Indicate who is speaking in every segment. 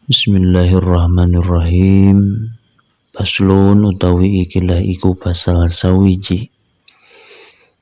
Speaker 1: Bismillahirrahmanirrahim. Faslun utawi ikilah iku pasal sawiji.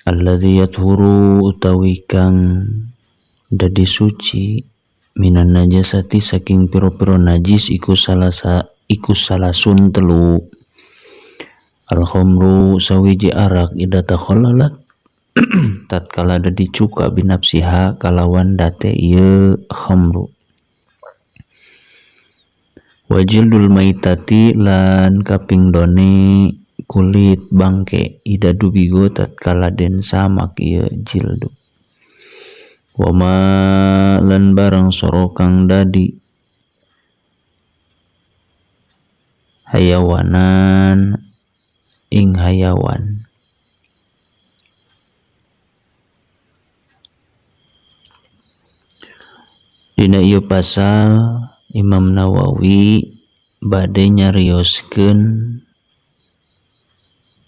Speaker 1: Alladzi yathuru utawi kang dadi suci minan najasati saking pira-pira najis iku salasa iku salasun telu. Al khamru sawiji arak ida takhallalat tatkala dadi cuka binafsiha kalawan date ieu khamru. Wajildul maitati lan kaping done kulit bangke ida dubigo tatkala den samak ieu jildu. Wama lan barang soro kang dadi hayawanan ing hayawan. Dina ieu pasal Imam Nawawi bade nyarioskeun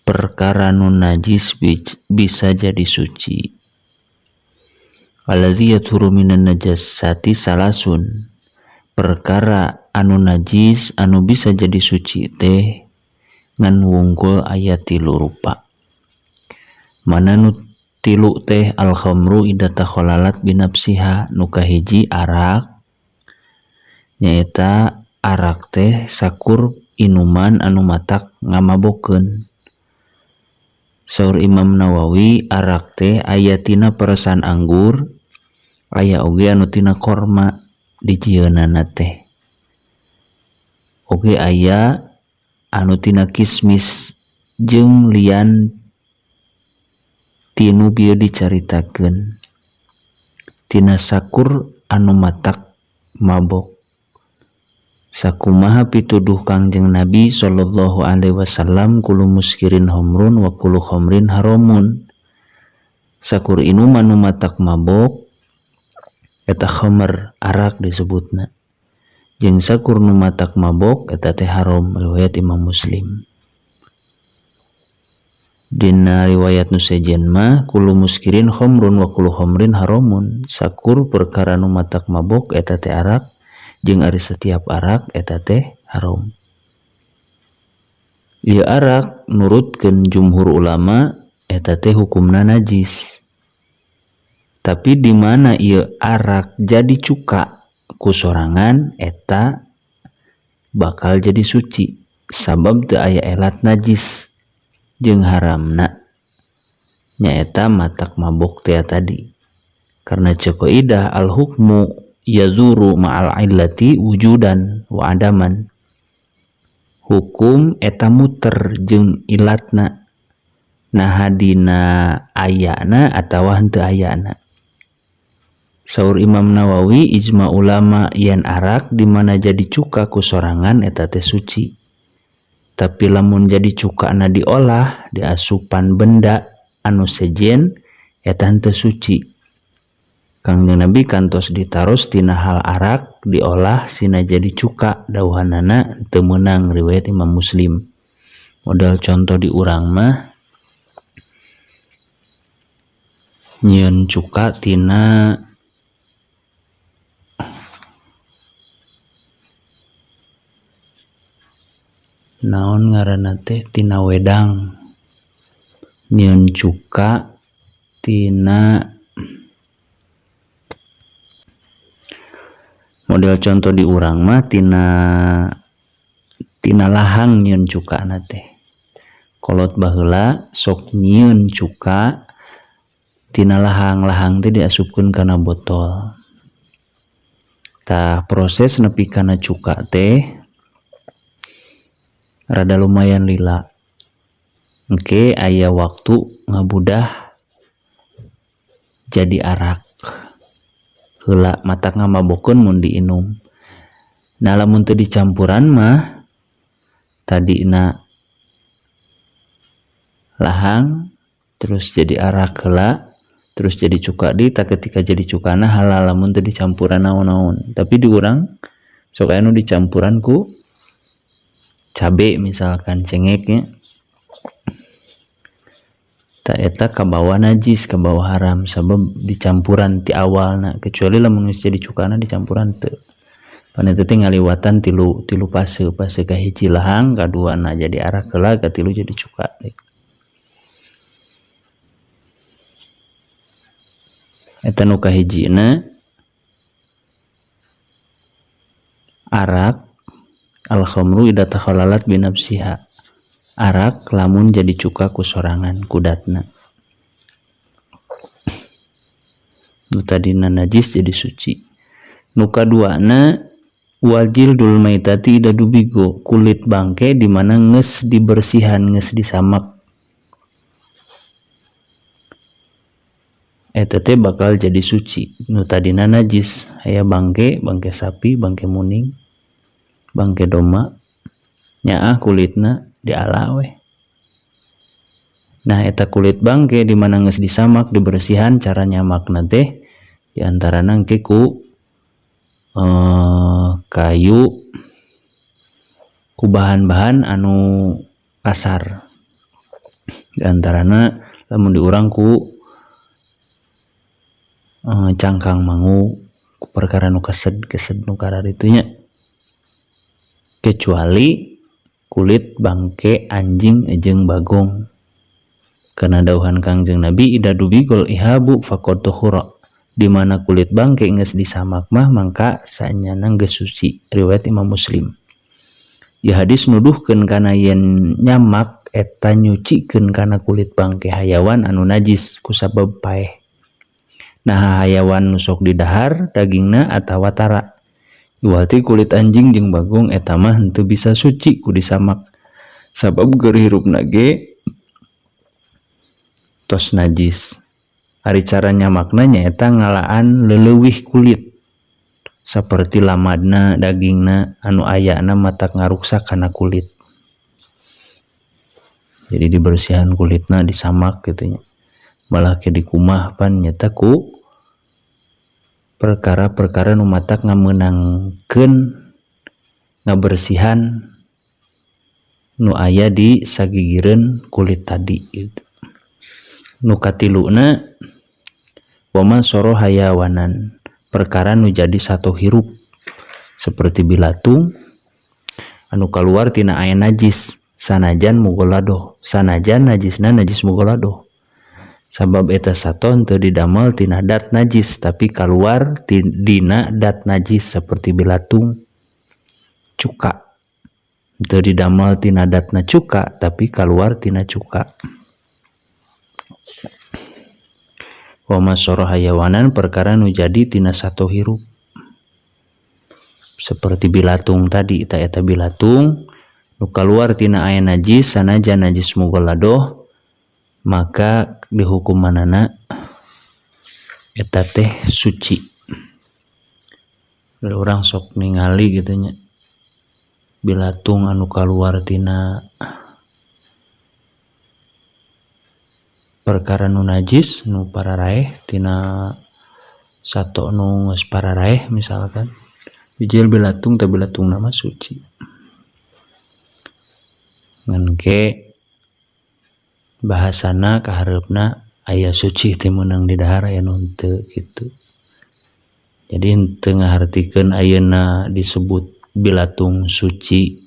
Speaker 1: perkara nu najis bisa jadi suci. Alladzi yathuru minan najasati salasun. Perkara anu najis anu bisa jadi suci teh ngan wungkul aya tilu rupa. Mana nu tilu teh al khamru ida takhalalat binafsiha, nu kahiji arak, nyaeta arak teh sakur inuman anu matak ngamabokeun. Saur Imam Nawawi arak teh aya tina peresan anggur, aya oge anu tina korma dijieunana teh. Oge aya anu tina kismis jeung lian tinu bieu dicaritakeun. Tina sakur anu matak mabok. Sakumaha pituduh Kangjeng Nabi sallallahu alaihi wasallam kullu muskirin khamrun wa kullu khamrin haramun. Sakur inuman nu matak mabok eta khamr, arak disebutna. Jeung sakur nu matak mabok eta teh haram, riwayat Imam Muslim. Dina riwayat nu sejen mah kullu muskirin khamrun wa kullu khamrin haramun. Sakur perkara nu matak mabok eta teh arak, jeung ari setiap arak eta teh haram. Ieu arak nurutkeun jumhur ulama eta teh hukumna najis. Tapi di mana ieu arak jadi cuka ku sorangan eta bakal jadi suci sabab teu aya elat najis jeung haramna nyaeta matak mabok teh tadi. Karena cek kaidah al hukmu yazuru ma'al illati wujudan wa adaman. Hukum eta muter jeung ilatna, naha dina ayana atawa henteu ayana. Saur Imam Nawawi ijma ulama yen arak di mana jadi cuka ku sorangan eta teh suci. Tapi lamun jadi cukana diolah diasupan benda anu sejen eta henteu suci. Kangjeng Nabi kantos ditaros tina hal arak diolah sina jadi cuka dawuhanana teu meunang, riwayat Imam Muslim. Modal contoh di urang mah nyieun cuka tina naon ngaranna teh tina wedang, nyieun cuka tina model contoh di urang mah tina lahang nyieun cukana teh. Kolot baheula sok nyieun cuka tina lahang, lahang teh diasupkeun kana botol. Tah proses nepi kana cuka teh rada lumayan lila. Engke aya waktu ngabudah jadi arak. Heula matak ngamabokeun mun diinum. Nah lamun teu dicampuran mah tadina lahang terus jadi arak heula terus jadi cuka di tak ketika jadi cukana halal lamun teu dicampuran naon-naon. Tapi di urang sok aya nu dicampuran ku cabe misalkan cengeknya. Ta eta kabawa najis, kabawa haram sabab dicampuran ti awalna, kecuali lamun geus jadi cukana dicampuran teu. Pan eta teh ngaliwatan tilu tilu fase, fase kahiji lehang, kaduana jadi arak heula, katilu jadi cuka. Eta nu kahijina arak al khamru idza takhalalat bi nafsiha. Arak lamun jadi cuka ku sorangan kudatna. Nu tadina najis jadi suci. Nu kaduana wajil dul maitati ida dubigo, kulit bangke di mana geus dibersihan, geus disamak. Eta teh bakal jadi suci. Nu tadina najis aya bangke, bangke sapi, bangke muning, bangke domba, nyaah kulitna diala weh. Nah eta kulit bangke di mana geus disamak, dibersihan, cara nyamakna teh diantarana engke ku kayu, ku bahan-bahan anu kasar. Diantarana lamun diurang ku cangkang mangu, ku perkara nu kesed-kesed nu kararitu nya. Kecuali kulit bangke anjing jeung bagong. Karena dauhan Kangjeng Nabi ida dubigol ihabu faqad tuhura, di mana kulit bangke geus disamak mah mangka sanyana geus suci, riwayat Imam Muslim. Ieu hadis nuduhkeun kana yen nyamak eta nyucikeun kana kulit bangke hayawan anu najis kusabab paeh. Nah hayawan nu sok didahar dagingna atawa tara. Iwati kulit anjing jeung bagong eta mah henteu bisa suci ku disamak. Sabab keur hirupna ge tos najis. Ari cara nyamakna nyaeta ngalaan leleuwih kulit saperti lamadna, dagingna anu ayana matak ngaruksak kana kulit. Jadi dibersihan kulitna disamak kitu nya. Malah ke dikumah pan nyata ku perkara-perkara nu matak ngamenangkeun ngabersihan nu aya di sagigireun kulit tadi gitu. Nu katiluna wama soro hayawanan, perkara nu jadi satu hirup seperti bilatung anu kaluar tina aya najis sanajan mugoladoh, sanajan najisna najis mugoladoh. Sabab eta sato teu didamel tina dat najis tapi kaluar dina dat najis seperti bilatung cuka. Teu didamel tina datna cuka tapi kaluar tina cuka. Wama soro hayawanan, perkara nu jadi tina sato hirup seperti bilatung tadi, ta eta bilatung nu kaluar tina aya najis sanajan najis mugoladoh maka dihukumanana eta teh suci. Lalu urang sok ningali gitu nya bilatung anu kaluar tina perkara nu najis nu pararaeh tina sato nu geus pararaeh misalkan bijil bilatung teh bilatung nama suci. Ngan ke bahasana kahareupna aya suci teh meunang didahar aya nu henteu kitu. Jadi henteu ngahartikeun ayeuna disebut bilatung suci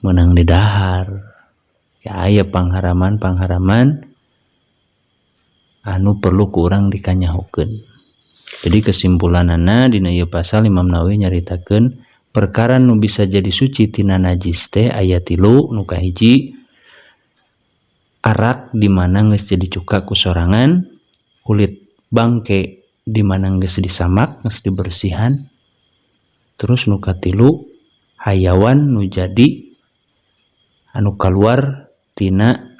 Speaker 1: meunang didahar. Ya aya pangharaman-pangharaman anu perlu ku urang dikanyahokeun. Jadi kesimpulanana dina ieu pasal Imam Nawawi nyaritakeun perkara nu bisa jadi suci tina najis teh aya tilu. Nu kahiji arak di mana geus jadi cuka ku sorangan, kulit bangke di mana geus disamak, geus dibersihan, terus nu katilu hayawan nu jadi anu kaluar tina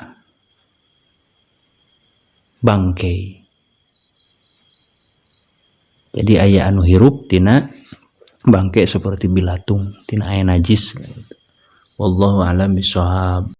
Speaker 1: bangke. Jadi aya anu hirup tina bangke seperti bilatung tina aya najis. Wallahu a'lam bishawab.